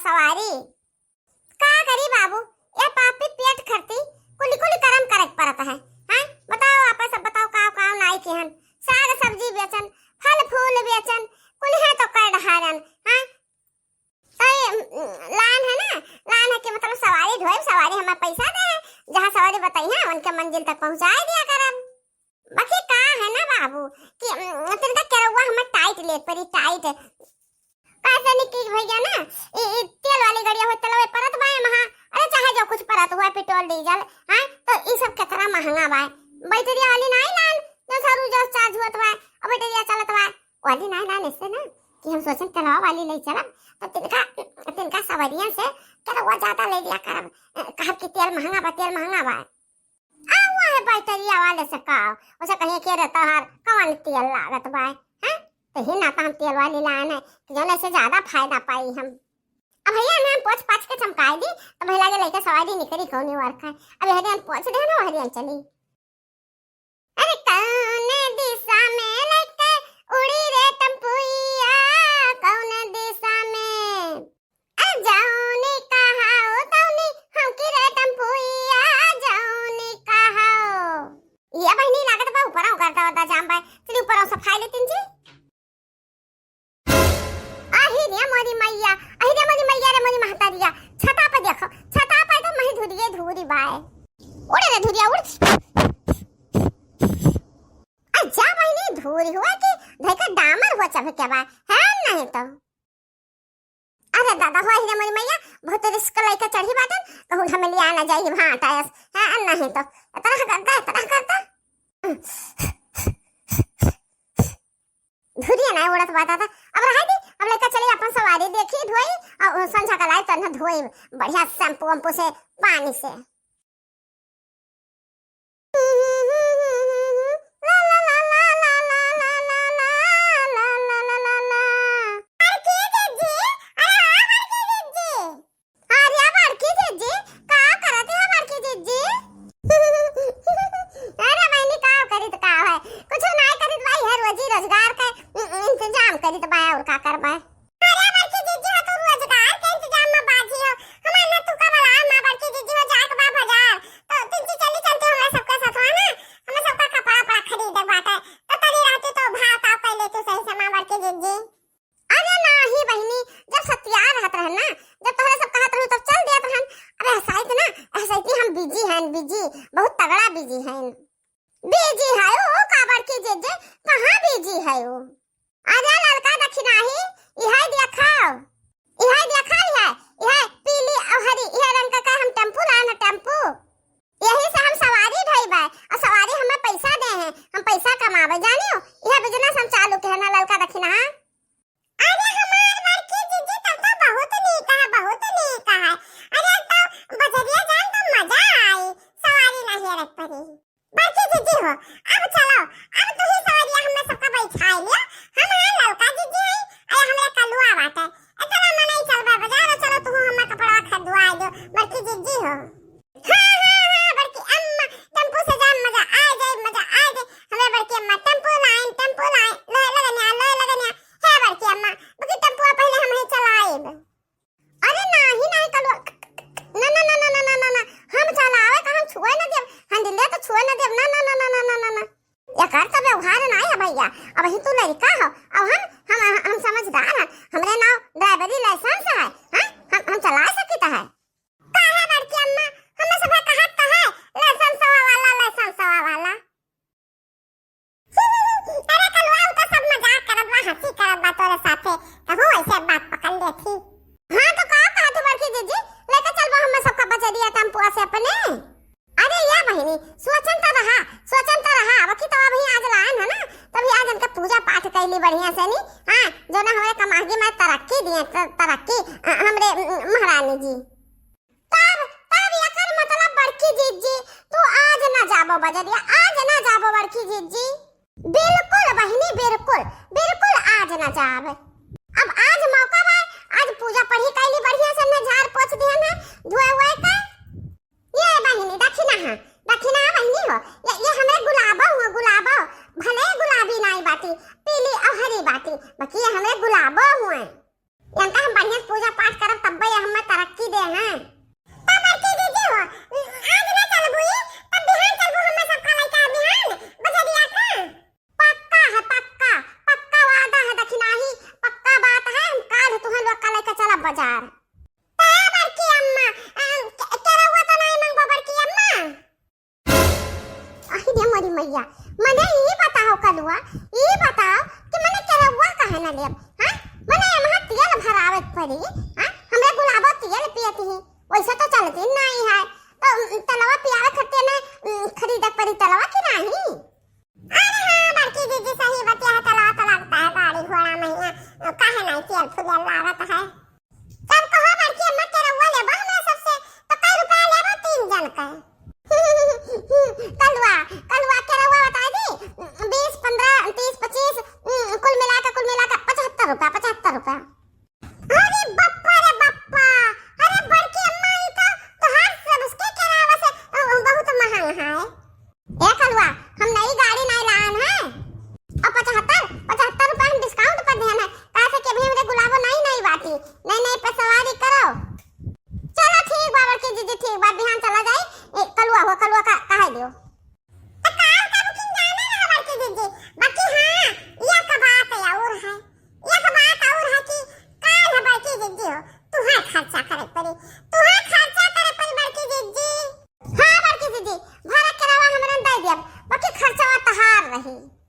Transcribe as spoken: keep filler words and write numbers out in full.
सवारी। का करी बाबू, ए पापी पेट खरती कुली कुली करम करे के परत है। हैं? बताओ, आप सब बताओ, का का नाई किहन, साग सब्जी बेचन, फल फूल बेचन, कुली है तो कर ढारन, हैं? तो ये, उम, लान है ना, लान है कि मतलब सवारी ढोए, सवारी हमें पैसा दे, जहाँ सवारी बताई है, उनके मंजिल तक पहुँचाए दिया करब। बाकी का है ना बाबू कि, उम, तिनका केरउआ हमें टाइट ले परी, टाइट। कैसे नहीं कि भैया ना, ई, ई तेल वाली गड़िया हो, तेलवे परत बाए महा, अरे चाहे जो कुछ परत हुआ, पेट्रोल डीजल, हाँ, तो ई सब कितना महंगा बाए। बैटरिया वाली नाई लान, जो सरू जो चार्ज होत बाए, और बैटरिया चलत बाए, वाली नाई लान, इससे ना कि हम सोचन तेलवा वाली ले चलब, तो तिनका, तिनका सवारियन से केरउआ ज्यादा ले लिया करब, कहब कि तेल महंगा बा, तेल महंगा बा। आ, वह बैटरिया वाले से का, उसे कहिए कि रे तोहार कौन तेल लागत बाए, हैं? तो ही ना तो हम तेल वाली लान है कि जौन ऐसे ज्यादा फायदा पाई हम। अब भैया ना पोछ पाछ के चमकाई दी, तो भैया के लेके सवारी निकली कौनी वर्क है। अब यह दिन पोछ दे ना, वह दिन चली। अरे कौन दिशा में लेके उड़ी रे टम्पुइया, कौन दिशा में? आ जौनी कहाओ तौनी हमकी रे टम्पुइया, जौनी कहाओ। ये बहिनी लागत बा ऊपर करता होता जाम बा। चली ऊपर सफाई लेतिन जी। आही रे मोरी मैया, आही रे मोरी मैया रे मोरी महतारिया। छता पे देखो, छता पे तो मही धुरिये धुरी बाए। उड़े रे धुरिया उड़। आ जा बहिनी धुरी हुआ कि धई का डामर हुआ चढ़ के बा, है नहीं तो। अरे दादा, हो ही रे मोरी मैया, बहुत रिस्क लेके चढ़ी बाटन, कहूँ झमेलिया ना जाई भाटा अस। हाँ, नहीं तो इतना करता, इतना करता। धुरिया ना उड़त बा दादा, अब रहा दी, अब लेके चली अपन सवारी देखी धोई, और संझा का लाई तो ना धोई बढ़िया शैम्पू वैम्पू से, पानी से। बड़की जिज्जी, अरे ओ बड़की जिज्जी। अरे बड़की जिज्जी, का करत है बड़की जिज्जी? अरे बहिनी, का करित का है? कुछ नाय करित भाई, है रोजी रोजगार के इंतजाम करित बा, और का करबा? अरे बड़की जिज्जी, हो तू रोजगार के इंतजाम में बाझी हो। हमार ना तू का बला, माँ बड़की जिज्जी हो जाए के बा बाजार। तो तिनची चली चलते हमरा सबका साथवा ना, हमरा सबका कपड़ा उपड़ा खरीदे बाटे। तो तनी रहती तो भाव ताव कर लेती सही से माँ बड़की जिज्जी। अरे नाही बहिनी, जब सतिया रहत रहन ना, जब तोहरे सब कहत रहू तब चल देत रहन। अरे हसाइत ना, हसाइत हम बिजी हैं, बिजी, बहुत तगड़ा बिजी हैं। बिजी है ओ का बड़की जिज्जी, कहाँ बिजी है ओ? अरे ललका दखिनाही, इहै देखा, इहै देखा, इहै, इहै पीली और हरी, इहै रंग का हम टेम्पू लान है, टेम्पू। यही से हम सवारी ढोइबे और सवारी हमें पैसा दे हैं, हम पैसा कमाबे, जानियो, यह बिजनेस हम चालू के है ना ललका दखिना। अरे हमार बड़की जिज्जी, तब तो बहुत नीक है, बहुत नीक है। अरे तो बजरिया जान तो मजा आई, सवारी नहीं रख पड़ी। बड़की जिज्जी हो, अब चलो, अब तू ही सवरिया हमें सबका बैठाई लियो। हम हैं ललका जिज्जी हैं, अरे हमरे कलुआ बाटे। इतना मनई चलबा बाजार, चलो तू हमें कपड़ा खरीदवाई दो, बड़की जिज्जी हो। हाँ, हाँ, हाँ, बड़की अम्मा, टेम्पू से जाम, मजा आ जाए, मजा आ जाए। हमें बड़की अम्मा टेम्पू लाइन, टेम्पू लाइन, लोए लगनिया, लोए लगनिया। हे बड़की अम्मा, बल्कि टेम्पुआ पहले हम ही चलाइब। अरे नाही, नाही कलुआ, ना, ना, ना, हम चलावे का, हम छुए ना देब, handle तो छुए ना देब, ना, ना। एकर तो व्यवहार नाही है भैया, अब ही तू लड़का हो, अब हम, हम, हम समझदार हैं, हमरे नाव ड्राइवरी लाइसेंस है, हैं? हम, हम चला सकित है। का है बड़की अम्मा, हमें सब कहत तो है, लाइसेंस वाला, लाइसेंस वाला। अरे कलुआ, उ तो सब मजाक करत बा, हंसी करत बा तोरे साथे, कहूँ ऐसे बात पकड़ लेती। हाँ तो का कहत हो बड़की जिज्जी, लेके चलबो हमें सबका बजरिया टेम्पुआ से अपने? अरे या बहिनी, सोचन तो रहा, सोचन तो रहा, अब की तो अभी आज लायन है ना, तभी आज इनका पूजा पाठ कैली बढ़िया से नी, हाँ, जो ना हमारे कमागी में तरक्की दिए, त-, तरक्की, अ, हमरे, अ, महारानी जी। तब, तब एकर मतलब बड़की जिज्जी, तू आज ना जाबो बजरिया, आज ना जाबो बड़की जिज्जी। बिल्कुल बहिनी, बिल्कुल, बिल्कुल आज ना जाब। अब आज मौका बा, आज पूजा पढ़ी कैली बढ़िया से, ने झाड़ पोछ दिहन है, धोए वोए के। ये बहिनी, दखिना है, दखिना बहिनी हो, ये, ये हमरे गुलाबो हुआ, गुलाबो, भले गुलाबी नाई बाटी, पीली और हरी बाटी, बाकी ये हमरे गुलाबो हुए। इनका हम बढ़िया से पूजा पाठ करब, तब्बे ये चार। त बड़की अम्मा, अम, के-, केरउआ त नाहीं मंगबो बड़की अम्मा? अहि रे मोरी मइया, मने ई बताओ कलुआ, ई बताओ कि मने केरउआ काहे न लेब, हाँ? मने एम्हा तेल भरावे के पड़ी, हाँ? हमरे गुलाबो तेल पियत ही, वैसे तो चलती नाहीं है, तो, उम, तेलवा पियावे खातिर ना, उम, खरीदे के पड़ी तेलवा कि नाहीं? अरे हाँ, बड़की जीजी सही बतिया है, तेलवा तो लगता है गाड़ी घोड़ा में, काहे नाहीं तेल फुलेल लागत है। तब कहो बड़की अम्मा, केरउआ लेबो हमरा सबसे, तो कई रुपया लेबो तीन जन का? कलुआ, कलुआ केरउआ बताई दी, बीस, पन्द्रह, तीस, पच्चीस, कुल मिला के, कुल मिला के पचहत्तर रुपया, पचहत्तर रुपया। अरे बप्पा रे बप्पा, अरे बड़की अम्मा, ई तो तोहार सबसे केरउआ से, अ, बहुत महंग है। ए कलुआ, हम नई गाड़ी नाहीं लान है। और पचहत्तर, पचहत्तर रुपया हम discount पर देन है। काहे से कि अभी हमरे गुलाबो नई नई बाटी, नई नई पे सवारी करो। चलो ठीक बा बड़की जीजी, ठीक बा, बिहान चला जाई। ए, कलुआ हो, कलुआ का, कहे दियो। त काल का booking जाने रहा बड़की जीजी, बाकी हाँ, एक बात और है, एक बात और है कि काल है बड़की जीजी हो, तुहे खर्चा करे पड़ी, तुहे खर्चा करे पड़ी बड़की जीजी। हाँ बड़की दीदी, भरा केरवा हमरन दे दियब, बाकी खर्चवा तहार रही।